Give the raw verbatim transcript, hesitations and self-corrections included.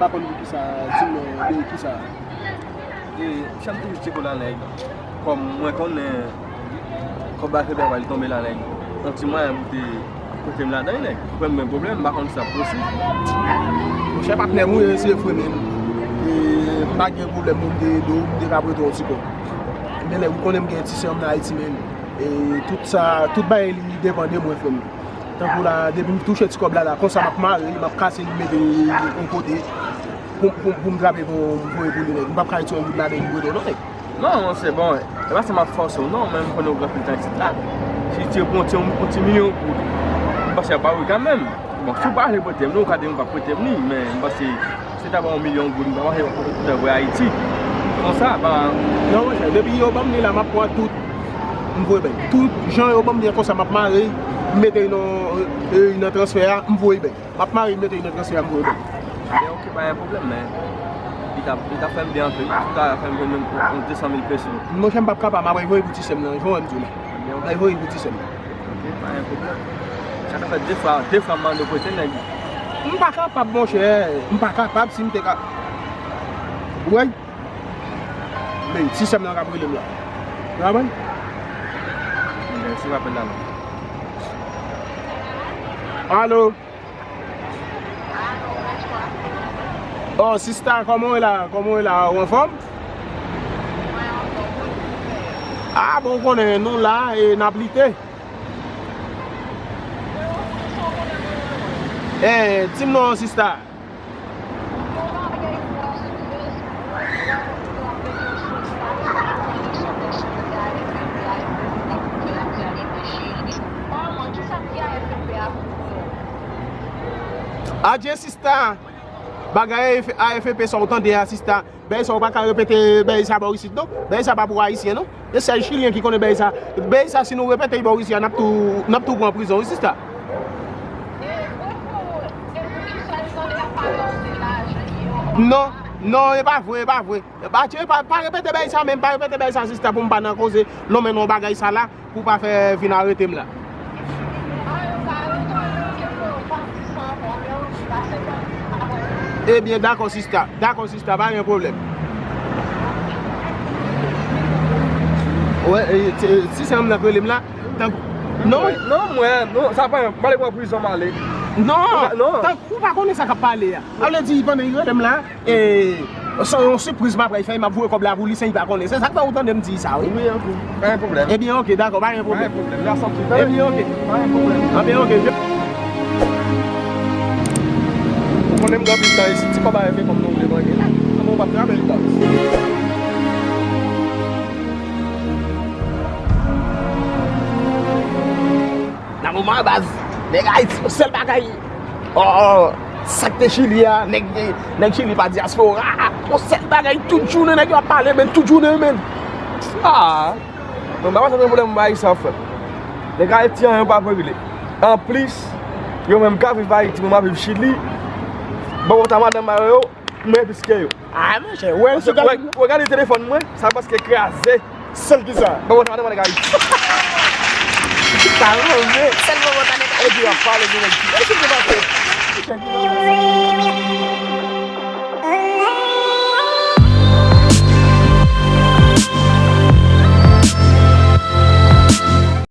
Pa konn pou kisa, di m non, de kisa. E, m ap toujou tcheke w la, nèg. Kòm mwen konnen kòb la fè travay li tonbe la, nèg. Yon ti mwayen pou te prete m ladan, nèg. Ou konprann mwen pwoblèm, m pa konn si sa posib. Monchè, patnè m ou ye, se vre menm. E, m pa gen pwoblèm pou m te ede w, m te ka prete w yon ti kòb. Men nèg, ou konnen m gen ti sè m nan Ayiti menm. E, tout sa, tout bagay li depann de mwen, frè m. Tankou la, depi m touche ti kòb la, la, konsa m ap mare li, m ap kase li, m mete l yon kote pou, pou, pou m trape pou m voye pou li, nèg. M p ap ka retire yon goud ladan li, m voye non, nèg. Non, se bon. E pa se m ap fòse w, non, men m konnen w gen anpil tan isit la. Si ti pran ti, yon ti milyon goud, m panse y ap ba ou kanmenm. Bon, si w pa vle prete m, non, ou ka di m pa prete m li, men m panse si w ta ban yon milyon goud, m pa panse w ta voye Ayiti. Konsa, ba. Non, monchè, depi yo ban m li la, m ap pran tout. M voye bay. Tout jan yo ban m li an konsa, m ap mare, m mete li nan, e, nan transfè a, m voye bay. M ap mare, m mete li nan transfè a, m voye bay. Ebyen, oke, pa gen pwoblèm, men li ta, li ta fè m byen anpil. Li ta fè m jwenn yon, yon de san mil peso. Monchè, m p ap kapab, m ap voye pou ti sè m nan, jan w wè m di w la. Ebyen, oke. M ap voye pou ti sè m nan. Oke, pa gen pwoblèm. Sa ka fè de fwa, de fwa m mande w prete nèg. M pa kapab, monchè. M pa kapab si m te ka. Ou wè? Men, ti sè m nan k ap rele m la. Ou konprann? Ebyen, se pa pèn la, non. Alo? Oh, sista, kòman w ye la? Kòman w ye la? Ou anfòm? Ah, bon, ou konnen, nou la, e n ap lite. Eh, di m non, sista. Adje, sista. Bagay A F P sa ou tande a, sista. Bagay sa ou pa ka repete bagay sa bò isit, non. Bagay sa pa pou Ayisyen, non. E sèl Chilyen ki konnen bagay sa. Bagay sa, si nou repete bò isit, n ap tou, n ap tou pran prizon, wi, sista. Non, non, e pa vre, e pa vre. E pa, e pa, pa repete bagay sa menm, pa repete bagay sa, sista, pou m pa nan koze, lonmen nan bagay sa la. Pou pa fè vin arete m la. Ebyen, dakò, sista. Dakò, sista, pa gen pwoblèm. Wè, e, ti, ti sè m nan k rele m la. Tank, non, non, mwen, non, sa pa, m pale pran prizon, m ale. Non, non. Tank, ou pa konnen sa k ap pale a. Sa vle di, pandan y rele m la, E, se yon sipriz m ap fè, m ap voye kòb la pou li san li pa konnen. Se sa k fè ou tande m di sa, wi. Wi, oke. Pa gen pwoblèm. Ebyen, oke, dakò, pa gen pwoblèm. Pa gen pwoblèm. Ebyen, oke. Pa gen pwoblèm. Ebyen, oke. Ou konnen m gen anpil tan isit, ti kòb a fè kòm nou vle manje la. Anben, ou p ap travay, baz. Nan moman an, baz, nèg Ayiti, yon sèl bagay. Oh, sa k te Chili a, nèg, nèg Chili pa dyaspora. Yon sèl bagay, tout jounen nèg yo ap pale, men tout jounen, men. Ah, mwen pa wè sa gen pwoblèm mwen ba Ayisyen, frè. Nèg Ayiti, anyen yo pa vle regle. Anplis, yo menm ka viv Ayiti, mwen m ap viv Chili. Bon, kòm ta madanm mwen yo, mwen plis ke yo. Ah, monchè, wè, se gade, wè, gade telefòn mwen, sa prèske kraze. Sèl ki sa? Bon, bon, bon, bon, gade. Sa ranje. Sèl bon, bon, bon, gade. Epi, w ap pale de nèg ki. E si te pa